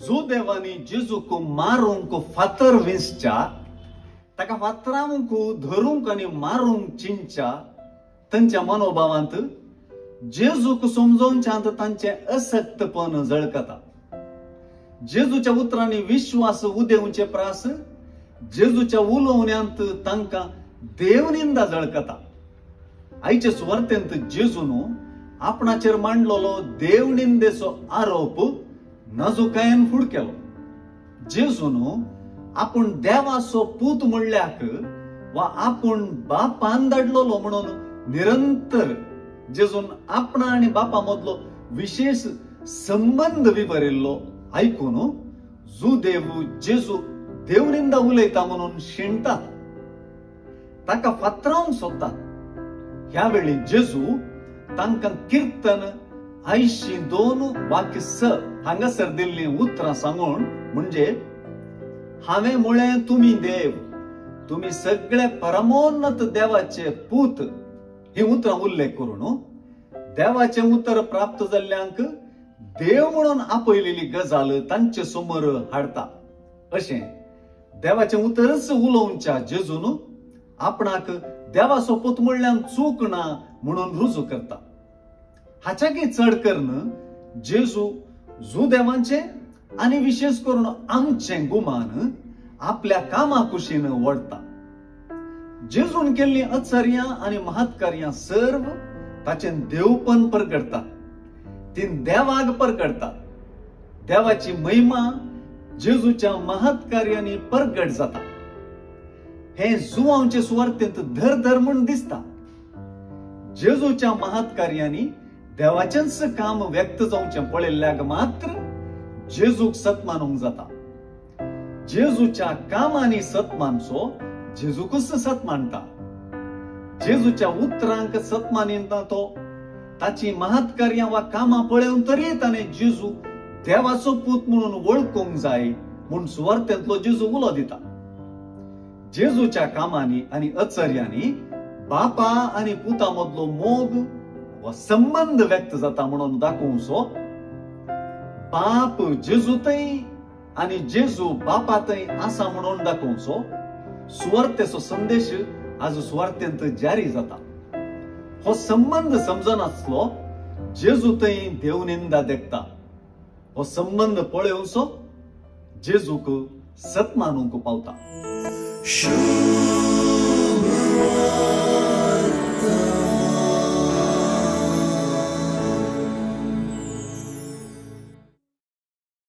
जुदेवांनी जेजूक मारूंक फातर विंचच्या, ताका फातरावंक धरूंक आनी मारूंक चिंतच्या तांच्या मनोभावांत जेजूक समजोवच्यांत तांचें असक्तपण झळकता. जेजूच्या उतरांनी विश्वास उदेवचे प्रास जेजूच्या उलोवण्यांत तांकां देवनिंदा झळकता. आयचे सुवार्तेंत जेजून आपणाचेर मांडलेलो देवनिंदेचो आरोप नाजुकायेन फुड केलो. जेजून आपूण देवाचो पूत म्हणल्याक वा आपूण बापान धाडलेलो म्हणून निरंतर जेजून आपणा आनी बापा मदलो विशेष संबंद विवरिल्लो आयकून जुदेव जेजू देवनिंदा उलयता म्हणून शिणटात, ताका फातरावंक सोदतात. ह्या वेळी जेजू तांकां किर्तन 82:6 हांगासर दिल्लीं उतरां सांगून म्हणजे हांवें म्हळें तुमी देव, तुमी सगळे परमोन्नत देवाचे पूत ही उतरां उल्लेख करून देवाचें उतर प्राप्त जाल्ल्यांक देव म्हणून आपयलेली गजाल तांचे समोर हाडटा. अशें देवाचें उतरच उलोवच्या जेजून आपणाक देवाचो पूत म्हणल्यान चूक ना म्हणून रुजू करता. हाच्याकय चड करून जेजू जुदेवांचें आनी विशेष करून आमचें गुमान आपल्या कामा कुशीन ओडटा. जेजून केल्लीं अचर्यां आनी महत्कार्यां सर्व ताचें देवपण परगडटा, ती देवाक परगडटा. देवाची महिमा जेजूच्या महत्कार्यांनी परगट जाता. हें जुवांचे सुवार्तेंत धर धर म्हूण दिसता. जेजूच्या महत्कार्यांनी देवाचेंच काम व्यक्त जावचें पळयल्ल्याक मात्र जेजूक सत्मानूंक जाता. जेजूच्या कामांनी सत्मानचो जेजूकच सत मानता. जेजूच्या उतरांक सत मानिना तो ताची महत्कार्यां वा कामां पळोवन तरी ताणें जेजू देवाचो पूत म्हणून वळखूंक जाय म्हूण सुवार्तेंतलो जेजू उलो दिता. जेजूच्या कामांनी आनी अचर्यांनी बापा आनी पुता मदलो मोग वा संबंद व्यक्त जाता म्हणून दाखोवचो बाप जेजू थंय आनी जेजू बापा थंय आसा म्हणून दाखोवचो सुवार्तेचो संदेश आज सुवार्तेंत जारी जाता. हो संबंद समजनासलो जेजू थंय देवनिंदा देखता. हो संबंद पळोवचो जेजूक सत्मानूंक पावता.